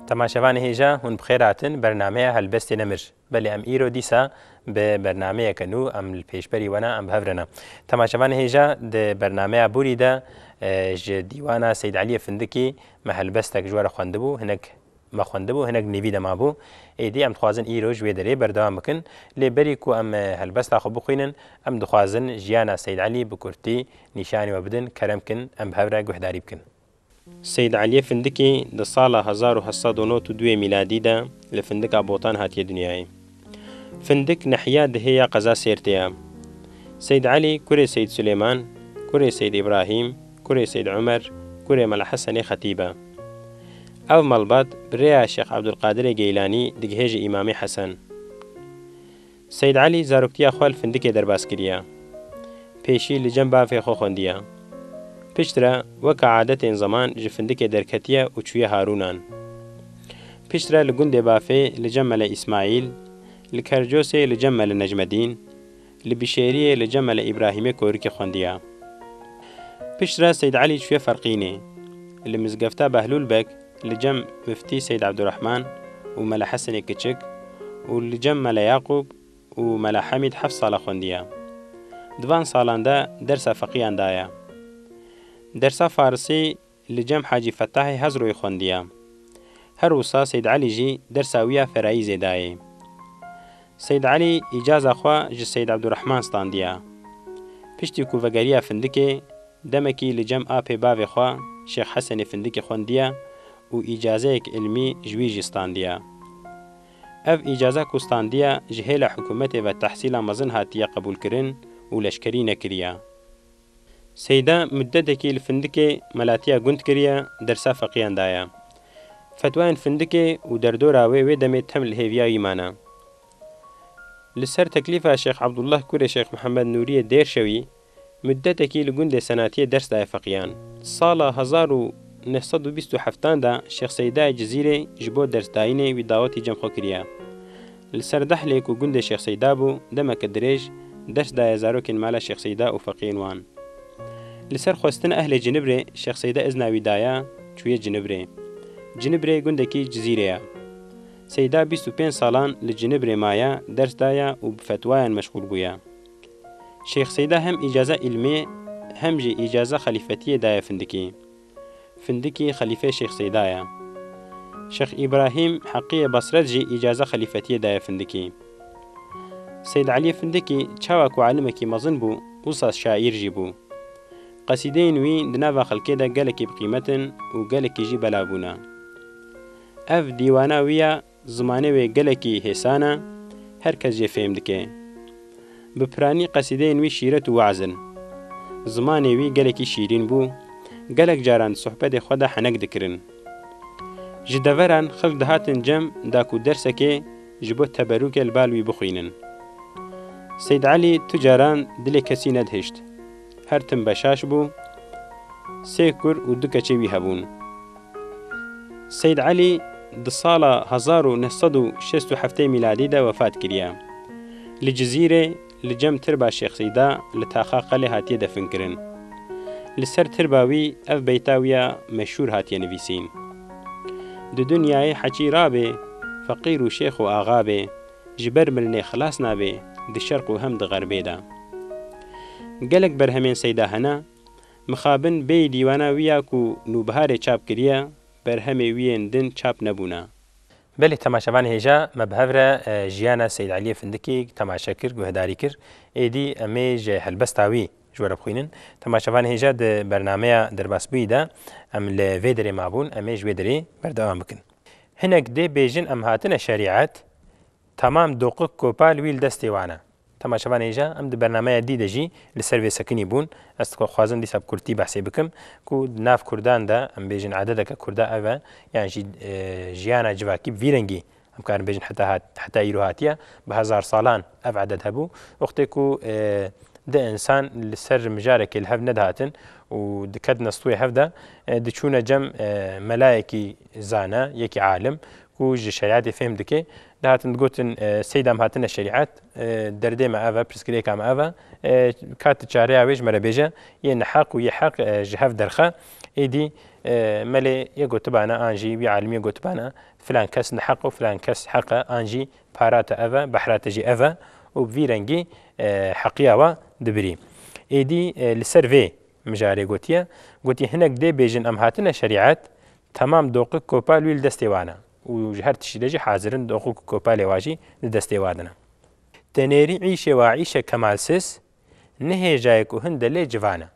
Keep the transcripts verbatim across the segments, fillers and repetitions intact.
Temaşevanê hêja, hûn bi xêr hatin bernameya Helbestê Nemir. Belê, em îro dîsa bi bernameyeke nû, em li pêşberî we ne, em bi hev re ne. Temaşevanê hêja, di bernameya borî de, e, ji dîwana Seyd Eliyê Findikî me helbestek ji we re xwendibû, hinek me xwendibû, hinek nîvî de mabû. Êdî em dixwazin îro ji wê derê berdewam bikin. Lê berî ku em, e, helbesta xwe bixwînin, em dixwazin jiyana Seyd Elî bi kurtî nîşanî we bidin. Kerem kin, em bi hev re guhdarî bikin. Seyd Eliyê Findikî di sala hezar û heft sed û nod û duyê mîladî de li Findika Botan hatiye dinyayê. Findik nehiya dihê ya qeza Sêrtê ye. Seyd Elî kurê Seyd Silêman, kurê Seyd Îbrahîm, kurê Seyd Umer, kurê Mela Hesenê Xetîb e. Ev malbat bi rêya Şêx Ebdulqadirê Geylanî digihêje Îmamê Hesen. Seyd Elî zaroktiya xwe li Findikê derbas kiriye. Pêşî li cem bavê xwe xwendiye. Piştre weke adetên zeman ji Findikê derketiye û çûye Harûnan. Piştre li gundê bavê li cem Mele Îsmaîl, li Kercosê li cem Mele Necmedîn, li Bişêriyê li cem Mele Îbrahîmê Korikê xwendiye. Piştre Seyd Elî çûye Ferqînê. Li mizgefta Behlûl Beg li cem Miftî Seyd Ebdurehman û Mele Hesenê Kiçik û li cem Mele Yaqûb û Mela Hemîd heft sala xwendiye. Di van salan de dersa feqiyan daye. Dersa farisî li cem Hacî Fetahê Hezroyê xwendiye. Her wisa Seyd Elî jî dersa wî ya ferayîzê dayê. Seyd Elî îcaza xwe ji Seyd Ebdurehman standiye. Piştî ku vegeriya Findikê, demekî li cem apê bavê xwe Şêx Hesenê Findikê xwendiye û îcazeyek ilmî ji wî jî standiye. Ev îcaza ku standiye ji hêla hikûmetê ve tehsîla mezin hatiye qebûlkirin û leşkerî nekiriye. Seyda muddetekî li Findikê melatiya gund kiriye, dersa feqiyan daye. Fetwayên Findikê û derdora wê wê demê tem li hêviya wî mane. Li ser teklîfa Şêx Ebdullah kurê Şêx Mihemed Nûriyê Dêrşewî, muddetekî li gundê Senatiyê ders daye feqiyan. Sala hezar û neh sed û bîst û heftan de Şêx Seydayê Cizîrê ji bo dersdayînê wî dawetî cem xwe kiriye. Li ser Dehlê ku gundê Şêx Seyda bû, demeke dirêj ders daye zarokên mala Şêx Seyda û feqiyên wan. Li ser xwestina ehlê Cinibrê Şêx Seyda izna wî daye, çûye Cinibrê. Cinibrê gundekî Cizîrê ye. Seyda bîst û pênc salan li Cinibrê maye, ders daye û bi fetwayan meşxûl bûye. Şêx Seyda hem îcaza îlmê, hem jî îcaza xelîfetiyê daye Findikî. Findikî xelîfê Şêx Seyda ye. Şêx Îbrahîm Heqiyê Basret jî îcaza xelîfetiyê daye Findikî. Seyd Eliyê Findikî çawa ku alimekî mezin bû, wisa şaîr jî bû. Qesîdeyên wî di nava xelkê de gelekî bi qîmet in û gelekî jî belav bûne. Ev dîwana wî ya, zimanê wê gelekî hêsan e, her kes jê fêm dike. Bi piranî qesîdeyên wî şîret û weaz in. Zimanê wî gelekî şîrîn bû, gelek caran di sohbetê xwe de henek dikirin. Ji deveran xelk dihatin cem da ku dersekê ji bo teberûkê li bal wî bixwînin. Seyd Elî tu caran dilê kesî nedihişt. Her tim beşaş bû, sê kur û du keçê wî hebûn. Seyd Elî di sala hezar û neh sed û şêst û heftê mîladî de wefat kiriye. Li Cizîrê li cem tirba Şêx Seyda li taxa Qelê hatiye definkirin. Li ser tirba wî ev beyta wî ya meşhûr hatiye nivîsîn: Di dinyayê heçî rabê, feqîr û şêx û axa bê, ji ber milinê xilas nabê, di şerq û hem di xerbê de. Gelek berhemên Seyda hene, mixabin bêyî dîwana wî ya ku Nûbiharê çap kiriye, berhemê wî yên din çap nebûne. Belê, temaşevanê hêja, me bi hev re, e, jiyana Seyd Eliyê Findikî temaşe kir, guhdarî kir. Êdî em ê ji helbesta wî ji we re bixwînin. Temaşevanê hêja, di bernameya derbasbûyî de em li vê derê mabûn, em ê ji wê derê berdewam bikin. Hinek dê bêjin em hatine şerîet, temam doqik kopa li wî li destê wan e. Temaşevanê hêja, em di bernameya dî de jî li ser vê sekinî bûn. Ez dixwazim dîsa bi kurtî behsê bikim ku di nav kurdan de, em bêjin ededeke kurda ev e, yan jî, e, jiyana civakî bi vî rengî, em karin bêjin heta hat-, heta îro hatiye, bi hezar salan ev eded hebû. Wextê ku, e, di insan li ser mijarekê li hev nedihatin û diketine stûyê hev de, e, diçûne cem, e, melayekî zane, yekî alim, ku ji şerîetê fêm dike, Dihatin digotin, e, Seyda em hatine şerîet, e, derdê me ev e, pirsgirêka me ev e, e, ka tu çareya wê ji me re bêje, yê neheq û yê heq, e, ji hev derxe. Êdî, e, melê yê gotibana an jî wî alimiyê gotibana filan kes neheq û filan kes heq e, an jî para te ev e, behra te jî ev e û bi vî rengî, e, heqiya we dibirî. Êdî, e, li ser vê mijarê gotiye, gotî hinek dê bêjin em hatine şerîet, temam doqik kopal wî li destê wan e û ji her tiştî de jî hazir in doqik û kopalê wa jî li destê wa din e. Tenêrî îşê wa îşe kemalsiz, ne hêjayê ku hin delê civan e.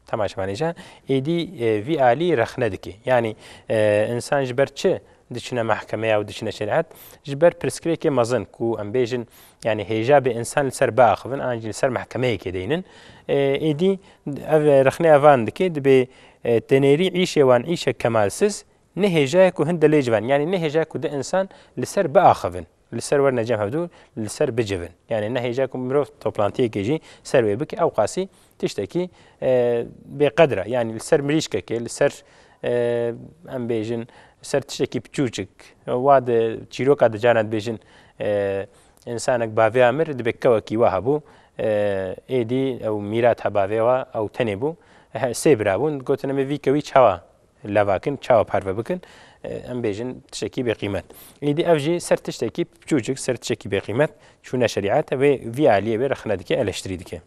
Temaşevanê jî êdî, e, vî alî rexne dike. Yanî, e, însan ji ber çi diçine mehkemeya û diçine şerîet? Ji ber pirsgirêkê mezin ku em bêjin, yanî hêja bê însan li ser biaxivin, an jî li ser mehkemeyekê deynin. E, êdî ev rexne evan dike, dibê, e, tenêrî îşê wan îşe kemalsiz, ne hêjayê ku hin delê civan. Yanî ne hêjayê ku di însan li ser biaxivin. Li ser werne cem hevdû, li ser bicivin. Yanî ne hêja ku mirov toplantiyekê jî ser wê bike, ew qasî tiştekî, e, bêqedr e. Yanî li ser mirîşkekê, li ser, e, em bêjin, li ser tiştekî piçûçik, wa di çîroka di carna dibêjin, e, însanek bavêya mir, dibê kewekî wa hebû, e, êdî ew mîrat hebavê wa, ew tenê bû, he, sê bira bûn, gotin em ê vî kewî çawa leva kin, çawa parve bikin, e, em bêjin tiştekî bêqîmet. Êdî ev jî ser tiştekî piçûçik, ser tiştekî bêqîmet çûne şerîet e, wê vî aliyê wê rexne dike, eleştirî dike.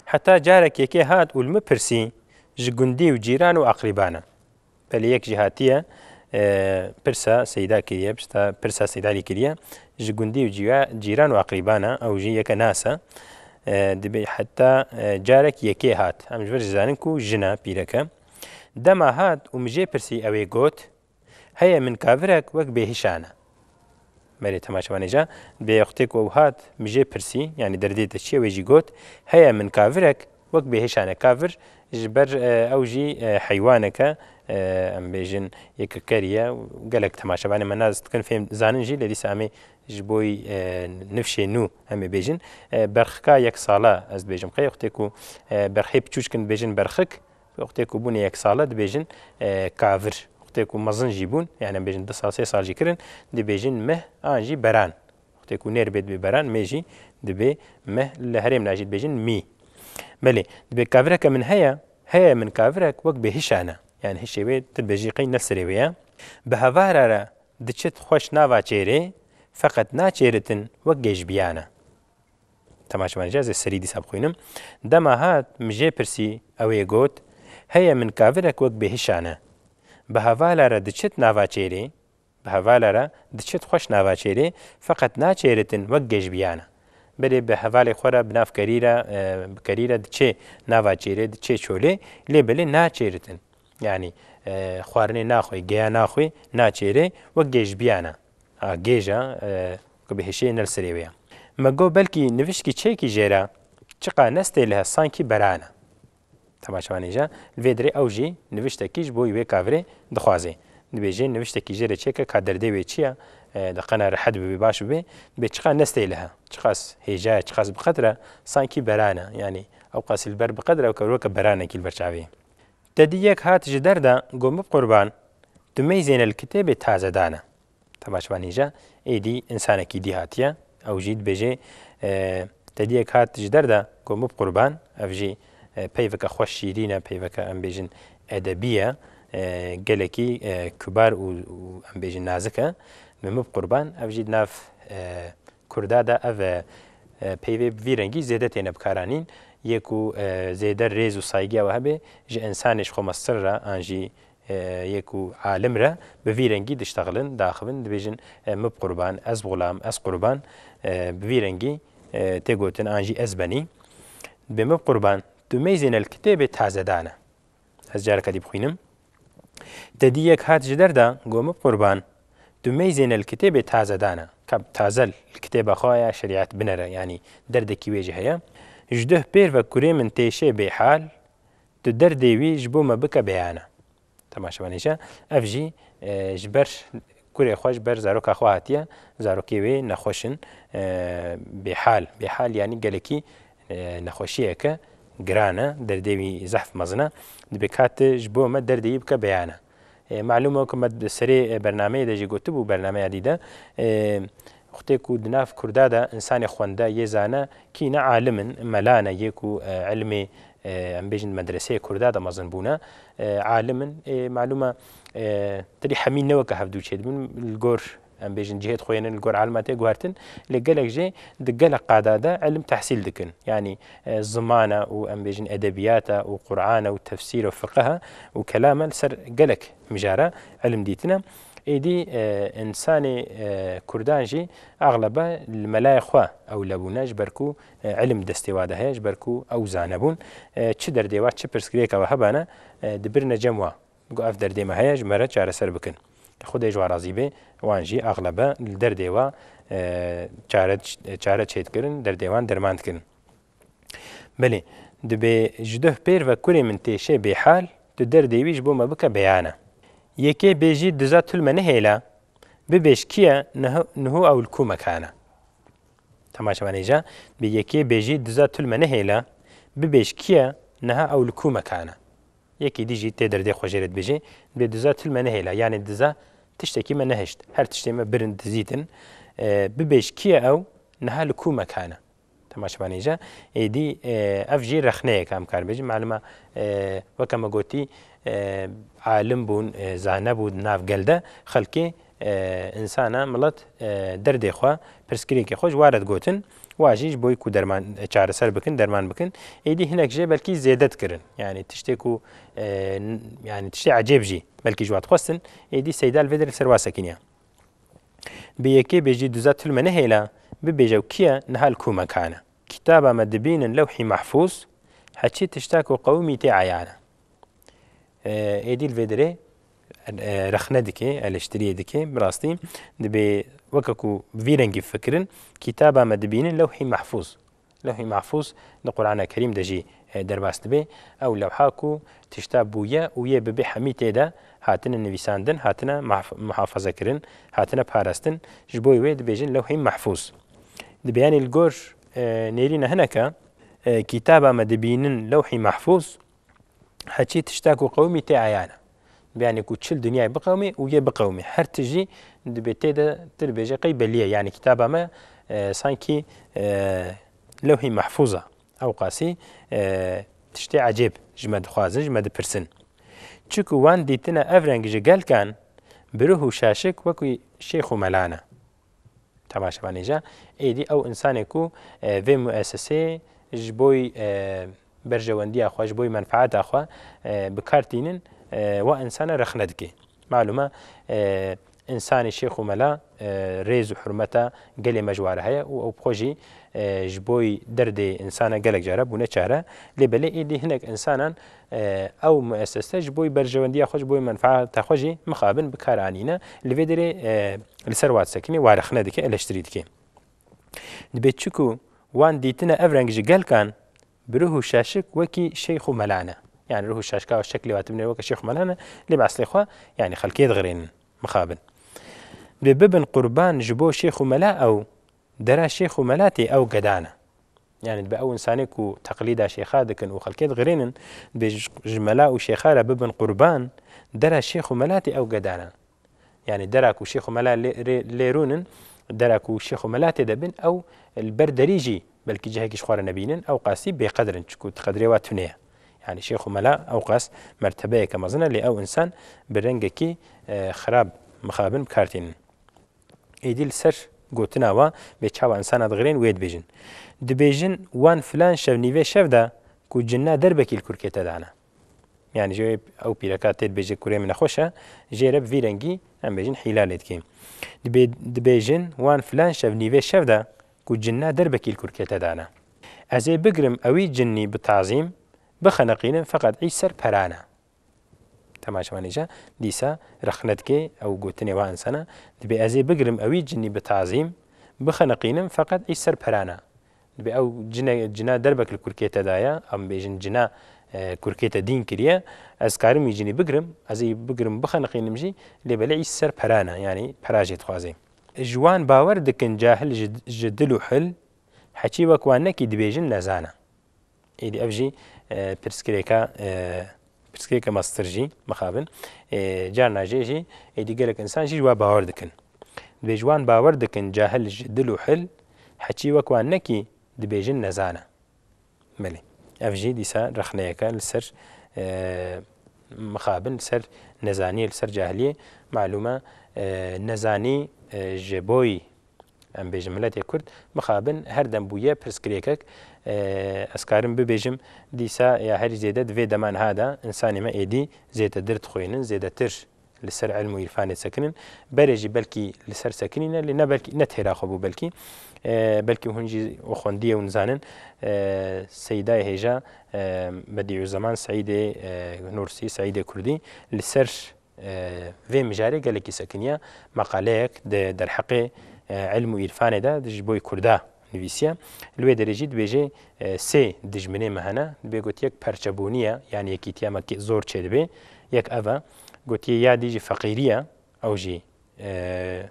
Heta carek yekê hat û li min pirsî, ji gundî û cîran û aqrîban e. Belê yek jî hatiye, e, pirsa Seyda kiriye, pirsa, pirsa Seyda Elî kiriye, ji gundî û cîya-, cîran û aqrîban e, ew jî yeke nas e. E, dibê heta, e, carek yekê hat. Em ji vir jî zanin ku jin e, pîrek e. Dema hat û min jê pirsî, ew ê got, heye min kavirek wek bêhişan e. Belê temaşevanê jî, dibê wextê ku ew hat, min jê pirsî, yanî derdê te çi ye, wê jî got, heye min kavirek wek bêhişan e. Kavir ji ber, e, ew jî, e, heywanek e, e, em bêjin yeke kerî ye. Gelek temaşevanê me nas dikin, fêm zanin jî, lê dîsa em ê ji bo, e, nifşê nû em ê bêjin. E, berxika yek sala ez dibêjim. Qey wextê ku, e, berxê piçûçik in dibêjin berxik, wextê ku bûne yek sala dibêjin, e, kavir. Wextê ku mezin jî bûn, yanî em bêjin du sal, sê sal jî kirin, dibêjin mih an jî beran. Wextê ku nêr bê dibê beran, mê jî dibê mih, li herêmna jî dibêjin mî. Belê, dibê kavireke min heye, heye min kavirek wek bêhişan e. Yanî hişê wê tu dibêjî qey ne serê wê ye. Bi hevala re diçit xweş nava çêrê, feqet naçêritin wek gêjbiyan e. Temaşevanê jî ez ê serî dîsa bixwînim. Dema hat, min jê pirsî, ew ê got, heye min kavirek wek bêhişan e. Bi hevala re diçit nava çêrê, bi hevala re diçit xweş nava çêrê, feqet naçêritin wek gêjbiyan e. Belê bi hevalê xwe re, bi nav kerî re, e, bi kerî re diçê nava çêrê, diçê çolê, lê belê naçêritin. Yanî, e, xwarinê naxwê, geya naxwê, naçêrê, wek gêjbiyan e. A, gêja, e, ku bi hişê ne li serê wê ye. Me got belkî nivişkî çêkî jê re, çiqa nestê li he sankî beran e. Temaşevanê jî, li vê dirê ew jî niviştekî ji bo wê kavirê dixwaze. Dibêje niviştekî jê re çêke ka derdê wê çi ye, e, di qena rehet bibe, baş bibe, dibê çiqa nestê li he, çiqas hêja ye, çiqas bi qedr e, sankî beran e. Yanî ew qasî li ber bi qedr e, ew kevroke beranekî li ber çavê ye. Te dî yek hat ji derda, got, min bi qurban, tu meyzêne li kitêbê tazedan e. Temaşevanê jî, êdî însanekî dî hatiye. Ew jî dibêje, e, te dî yek hat ji derda, got, min bi qurban. Ev jî, e, peyveke xweş şîrîn e, peyveke em bêjin edebî ye. E, gelekî, e, kibar û, û em bêjin nazik e. Min bi qurban. Ev jî di nav, e, Kurda de ev, e, peyvê bi vî rengî zêde têne bikaranîn. Yê ku, e, zêde rêz û saygîya we hebe, ji însanê ji xwe mestir re an jî, e, yê ku alim re bi vî rengî diştexilin, diaxivin, dibêjin, e, min bi qurban, ez xulam, ez qurban, e, bi vî rengî, e, tê gotin an jî ez benî. Dibê min bi qurban, tu meyzêne li kitêbê tazedan e. Ez careke dî bixwînim. Te dî yek hat ji derda, got, min bi qurban, tu meyzêne li kitêbê tazedan e. Ka taze li kitêba xwe ya şerîet binere, yanî derdekî wê jî heye. Ji duh pêr ve kurê min têşê bêhal, tu derdê wî ji bo me bike beyan e. Temaşevanê jî, ev jî, e, ji ber kurê xwe, ji ber zaroka xwe hatiye, zarokê wê nexweş in, e, bêhal. Bêhal yanî gelekî, e, nexweşiyeke giran e, derdê wî zehf mezin e. Dibê ka tu ji bo me derdê wî bike beyan e. E, malûm e ku me di serê, e, bernameyê de jî gotibû, bernameya dî de, e, Wextê ku di nav Kurda de insanê xwende yê zane kî ne alim in, mela ne, yê ku, e, ilmê, e, em bêjin medreseyê Kurda de mezin bûne, e, alim in, e, malûm e, e, tirî hemî ne weke hevdû çêdibin, li gor, em bêjin, cihêt xwe yên li gor alima tê guhertin, lê gelek jê di gelek qada de ilim tehsîl dikin. Yanî, e, zimana û, em bêjin, edebiyata û Qur'ana û tefsîr û fiqha û kelama li ser gelek mijara ilim dîtine. Êdî, e, insanê, e, Kurdan jî axlebe li melayê xwe ew lebûne, ji ber ku, e, ilim destê wa de heye, ji ber ku ew zane bûn. E, çi derdê wa, çi pirsgirêka wa hebane, e, dibirine cem wa. Digo, ev derdê me heye, ji me re çareser bikin. Xwedê ji wan razî bê, wan jî axlebe li derdê wa, e, çare, çare çêdikirin, derdê wan derman dikirin. Belê, dibê ji duh pêr ve kurê min têşe bêhal, tu derdê wî ji bo me bike beyana. Yekê bêjî diza tu li me nehêla, bibêj kî ye, niho, niho ew li ku mekana. Temaşevanê ja, bi yekê bêjî diza tu li me nehêla, bibêj kî ye, niha ew li ku mekana. Yekî dî jî tê derdê xwe jê re dibêje, dibê diza tu li me nehêla, yanê diza tiştekî me nehişt. Her tiştê me birin dizîtin. E, bibêj kî ye ew, niha li ku mekana. Temaşevanê ja, êdî, e, ev jî rexneyek em kar bêjin. Malûma, e, weke me gotî, e, alim bûn, e, zane bû di nav gel de, xelkê, e, insana, milet, e, derdê xwe, pirsgirêkê xwe ji wa re digotin, wa jî ji bo ku derman, e, çareser bikin, derman bikin. Êdî hinek jê belkî zêde dikirin. Yanî tiştê ku, e, n-, yanî tiştê ecêb jî belkî ji wa dixwestin. Êdî Seyda li vê derê li ser wa sekiniya. Bi yekê bêjî diza tu li me nehêla, bibêje ew kî ye, niha li ku mekane. Kitaba me dibînin lewhî mehfûz, heçî tişta ku qewimî tê eyan e. E, êdî li vê derê, e, rexne dike, eleştiriyê dike, bi rastî dibê weke ku vî rengî fikirin, kitaba me dibînin lewhî mehfûz. Lewhî Mehfûz di Qur'ana Kerîm de jî, e, derbas dibe. Ew lewha ku tişta bûye û yê bibe hemî tê de hatine nivîsandin, hatine mahf-, muhafaza kirin, hatine parastin. Ji bo wê dibêjin Lewhî Mehfûz. Dibe, yanî li gor, e, nêrîna hineke, e, kitaba me dibînin Lewhî Mehfûz, heçî tişta ku qewimî tê eyan e. Yanî ku çil dinyayê biqewimê û yê biqewimê. Her tişt jî dibê tê de tu dibêje qey belî ye. Yanî kitaba me, e, sankî, e, Lewhî Mehfûz e. Ew qasî, e, tiştê ecêb ji me dixwazin, ji me dipirsin. Çiku wan dîtine ev reng ji gelkan, bi ruh û şaşik wekî şêx û melan e. Temaşevanê ja, êdî ew insanê ku, e, vê muessesê ji boy, e, berjewendiya xwe, ji boy menfaeta xwe, e, bi kar tînin, e, wa insana rexne dike. Malûm e, e, insanê şêx û mela, e, rêz û hurmeta gelê me ji ware heye û ew bi xwe jî, e, ji boy derdê insana gelek cara bûne çare. Lê belê êdî hinek insanan, e, ew muessese ji boy berjewendiya xwe, ji boy menfaeta xwe jî mixabin bi kar anîne. Li vê derê, e, li ser wa disekine, wa rexne dike, eleştirî dike. Dibê çiku wan dîtine ev reng ji gelkan, bi ruh û şaşik wekî şeyx û mela ne. Yani ruh û şaşka şeklê wa tibine weke şeyx û mela ne, lê bi eslê xwe, yani xelkê diğirênin, mixabin. Dibê bibin qurban ji bo şeyx û mela ew, dera şeyx û mela tê ew gedane. Yani dibê ew insanê ku teqlîda şeyxa dikin û xelkê diğirênin, dibê ji, ji mela û şeyxa re bibin qurban, dera şeyx û mela tê ew gedane. Yani dera ku şêx û mela lê, rê, lê rûnin, dera ku şêx û mela tê de bin, ew li ber derî jî belkî cihekî ji xwe re nebînin, ew qasî bêqedir in, çiku qedrê wa tune ye. Yani şêx û mela ew qas mertebeyeke mezin e, lê ew insan bi rengekî, e, xirab, mixabin bi kar tînin. Êdî li ser gotina wa bê çawa insana diğirên wê dibêjin. Dibêjin, wan filan şev nîvê şev de ku cinna derbekî li kurkê te dane. Yani jê ew pîreka tê dibêje, kurê min nexweş e, jê re bi vî rengî, em bêjin, hîla lê dike. Dibê-, dibêjin, wan filan şev nîvê şev de ku cinna derbekî li kurkê te dane. Ez ê bigrim ewî cinnî bi tazîm, bixeniqînim feqet î ser perane. Temaşevanê ja, dîsa rexne dike ew gotinê wa insana. Dibê ez ê bigrim ewî cinnî bi tazîm, bixeniqînim feqet î ser perane. Dibê ew cine, cina derbek li kurkê te daye, em bêjin cina, e, kurkê te dîn kiriye, ez karim wî cinî bigrim, ez ê bigrim bixeniqînim jî, lê belê î ser perane, yanî pera jê dixwaze. Ji wan bawer dikin cahil ji, ji dil û hil, heçî wek wan nekî dibêjin nezane. Êdî ev jî, e, pirsgirêka, e, pirsgirêka mestir jî mixabin. E, carna jê jî êdî gelek insan jî ji wa bawer dikin. Dibê ji wan bawer dikin cahil ji dil û hil, heçî wek wan nekî dibêjin nezan e. Belê. Ev jî dîsa rexneyeke li ser, e, mixabin, li ser nezaniyê, li ser cahiliyê. Malûm e, e, nezanî, e, ji boy, em bêjin miletê Kurd, mixabin her dem bûye pirsgirêkek. E, ez karim bibêjim, dîsa ya herî zêde di vê dema niha de insanê me êdî zêdedir dixwînin, zêdetir li ser ilm û îrfanê sekinin. Berê jî belkî li ser sekinîne, lê ne belkî, ne têra xwe bû belkî. E, belkî hûn jî xwendiye û nizanin, e, Seydayê hêja, e, Bedîûzeman Seîdê, e, Nursî, Seîdê Kurdî li ser, e, vê mijarê gelekî sekiniye. Meqaleyek di derheqê, e, ilm û îrfanê de ji boy Kurda nivîsiye. Li wê derê jî dibêje, e, sê dijminê me hene. Dibê got, yek perçebûnî ye, yanî yekîtiya me kê-, zor çêdibe. Yek ev e. Gotiye ya dî jî feqîrî ye, ew jî, e,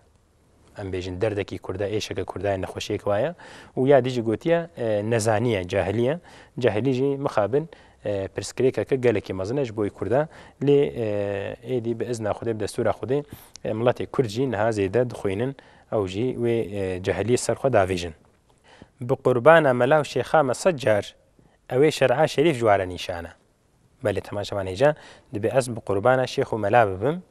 em bêjin derdekî Kurda, êşeke Kurda ye, nexweşiyek wa ye. Û ya dî jî gotiye, e, nezanî ye, cahilî ye. Cahilî jî mixabin, e, pirsgirêkeke gelekî mezin e ji boy Kurda. Lê, e, êdî bi izna Xwedê, bi destûra Xwedê, e, miletê Kurd jî niha zêde dixwînin, ew jî wê, e, cahiliyê ser xwe davêjin. Bi qurbana mela û şêxa me sed car, ew ê şer'a şerîf ji ware nîşan e. Belê, temaşevan hêja, dibê ez bi qurbana şêx û mela bibim.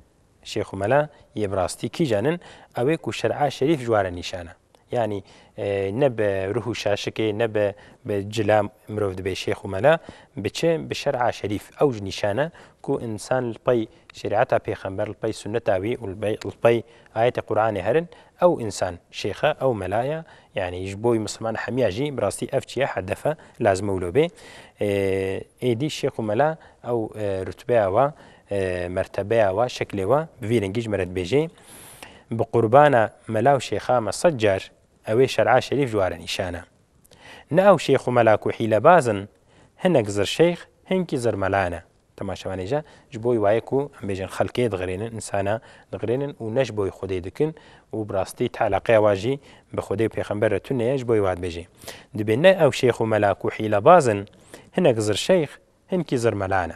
Şêx û mela yê bi rastî kîjan in? Ew ê ku şer'a şerîf ji ware nîşan e. Yanî, e, ne bi ruh û şaşikê, ne bi, bi cila mirov dibê şêx û mela, bi çi? Bi şer'a şerîf. Ew ji nîşan e ku însan li pey şerîeta pêxember, li pey sunneta wî û li pey, li pey ayetê Qur'anê herin, ew însan şêx e, ew mela ye. Yanî ji bo misilman hemiya jî bi rastî ev çi ye, hedef e, lazim e wilo bê. E, êdî şêx û mela ew, e, rutbeya wa, e, mertebeya wa, şeklê wa bi vî rengî ji me re dibêje. Bi qurbana mela û şêxa me sed car, ew ê şer'a şerîf ji ware nîşan e. Ne ew şêx û mela ku hîlebaz in, hinek zir şêx, hinkî zir mela ne. Temaşevanê ja, ji bo wayê ku em bêjin xelkê dixirênin, însana dixirênin û ne ji bo Xwedê dikin û bi rastî teleqeya wa jî bi Xwedê û Pêxember re tune ye, ji bo wa dibêjê. Dibê ne ew şêx û mela ku hîlebaz in, hinek zir şêx, hinkî zir mela ne.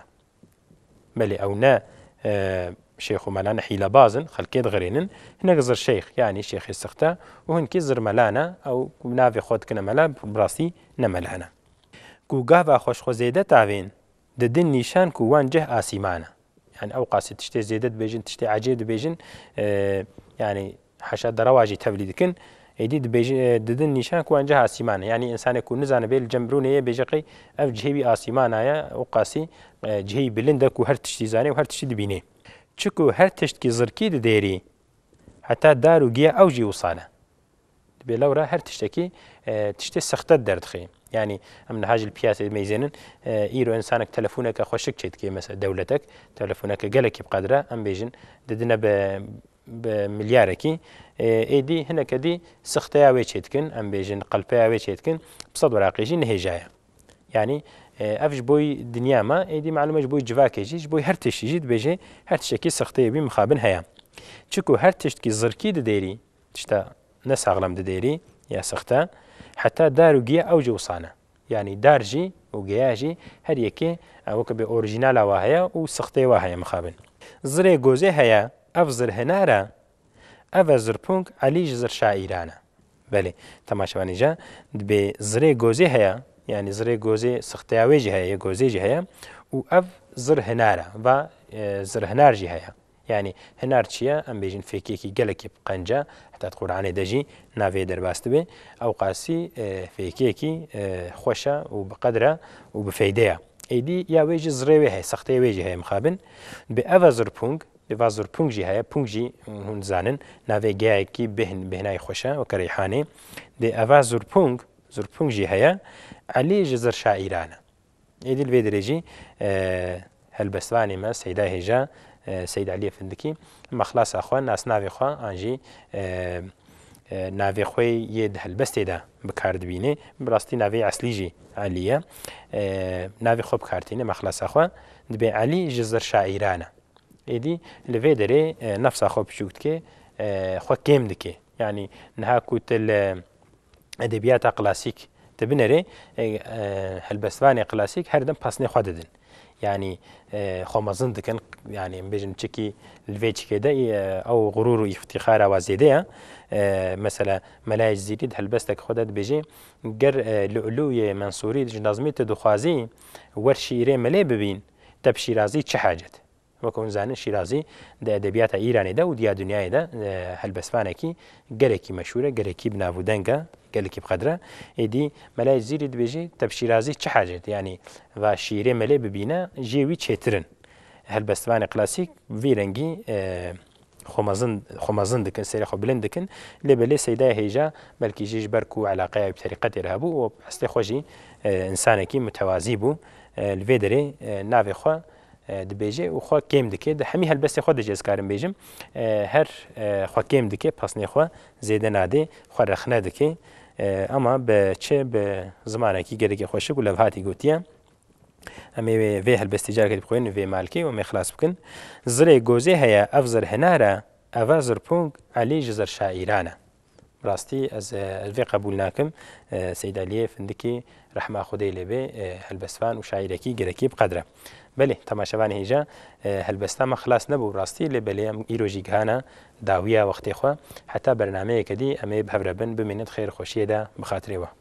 Belê ew ne, e, şêx û mela ne, hîlebaz in, xelkê dixirênin, hinek zir şêx, yanî şêxê sixte û hinkî zir mela ne, ew navê xwe dikine mela, bi rastî ne mela ne. Ku gava xwe ji xwe zêde tavên, didin nîşan ku wan cih asîman e. Yani ew qasî tiştê zêde dibêjin, tiştê ecêb dibêjin, e, yani haşa derewa jî tevlî dikin. Êdî dibêjin, e, didin nîşan ku wan cih asîman e. Yani însanê ku nizane bê li cem birûnê yê bêje qey ev cihê wî asîmana ye, ew qasî, e, cihê wî bilind e ku her tiştî zanê û her tiştî dibînê. Çiku her tiştkî zirkî didêrî, heta dar û giya ew jî wisa ne. Dibê lewra her tiştekî, e, tiştê sexte derdixê. Yanî em niha jî li piyasê dimeyzênin, e, îro însanek telefoneke xweşik çêdikê, mesela dewletek, telefoneke gelekî bi qedre, em bêjin, didine bi, bi milyarekî, e, êdî hineke dî sexteya wê çêdikin, em bêjin qelpeya wê çêdikin, bi sed weraqê jî nihêjaye. Yanî, e, ev ji boy dinya me, êdî malum e ji boy civakê jî, ji boy her tiştî jî dibêje, her tiştekî sexteyê wî mixabin heye. Çiku her tiştkî zirkî didêrî, tişta nesaxlem didêrî ya sexte, heta dar û giya ew jî wisa ne. Yanî dar jî û giya jî her yekê, e, weke bê orîjînala wa heye û sexteyê wa heye mixabin. Zirê gozê heye, ev zir hinar e, ev e zirpûng, Elî ji zir şaîran e. Belê, temaşevanê ja, dibê zirê gozê heye, yanî zirê gozê sexteya wê jî heye, yê gozê jî heye û ev zir hinar e, va, e, zir hinar jî heye. Yanî hinar çi ye? Em bêjin fêkiyekî gelekî bi qenc e, heta di Qur'anê de jî navê derbas dibe. Ew qasî, e, fêkiyekî, e, xweş e û bi qedr e û bi feyde ye. Êdî ya wê jî zirê wê heye, sexteyê wê jî heye mixabin. Dibê ev e zirpûng, dê va zirpûng jî heye, pûng jî hûn dizanin, navê geyayekî bêhn-, bêhnayî xweş e, weke reyhanê. Dê eva zirpûng, zirpûng jî heye, Elî ji zir şaîran e. Êdî li vê derê jî, e, helbestvanê me, Seyda Hêja, e, Seyîd Eliyê Findikî, mexlasa xwe, nasnavê xwe, an jî, e, e, navê xwe yê di helbestê de bi kar dibîne. Bi rastî navê eslî jî Elî ye. E, navê xwe bi kar tîne, mexlasa xwe. Dibê Elî ji zir şaîran e. Êdî li vê derê, e, nefsa xwe piçûk dike, e, xwe kêm dike. Yanî niha ku tu li edebiyata klasîk Di binêrê e, e, helbestvanê klasîk her dem pesnê xwe didin. Yanî e, xwe mezin dikin, yanî em bêjin çikî li vê çikê de e, ew xurûr û îftîxara wa zêde ye. E, mesela Melayê Cizîrî di helbestek xwe de dibêje, ger e, Lu'lûyê Mensûrî ji Nazmî tu dixwazî wer şîîrê Melê bibîn, te bi Şîrazî çi hacet? Weke hûn zanin Şîrazî di edebiyata Îranê de û diya dinyayê de e, helbestvanekî gelekî meşhûr e, gelekî bi nav û deng e, gelekî bi qedr e. Êdî Melayê Cizîrî dibêjî, te bi Şîrazî çi hacet? Yanî va şîîrê Melê bibîne, jê wî çêtir in. Helbestvanê klasîk vî rengî e, xwe mezin, xwe mezin dikin, serê xwe bilind dikin. Lê belê Seydayê Hêja belkî jî ji ber ku eleqeya wî bi terîqetê re hebû û eslê xwe jî e, însanekî mutewazî bû. E, li vê derê e, navê xwe e, dibêje û xwe kêm dike. Di hemî helbestê xwe de jî ez karim bêjim, e, her e, xwe kêm dike, pesnê xwe zêde nadê, xwe rexne dike. E, ama bi çi? Bi zimanekî gelekî xweşik û levhatî gotiye. Em ê vê, vê helbestê careke dî bixwînin, vê malkê û em ê xilas bikin. Zirê gozê heye, ev zir hinar e, eve zirpûng Elî ji zir şaîran e. Bi rastî ez, e, ez vê qebûl nakim. E, Seyd Eliyê Findikî, rehma Xwedê lê bê, e, helbestvan û şaîrekî gelekî bi qedr e. Belê, temaşevanê hêja, e, helbesta me xilas nebû bi rastî, lê belê em îro jî gihana dawiya wextê xwe. Heta bernameyeke dî em ê bi hev re bin, bimînin di xêr û xweşiyê de bi xatirê we.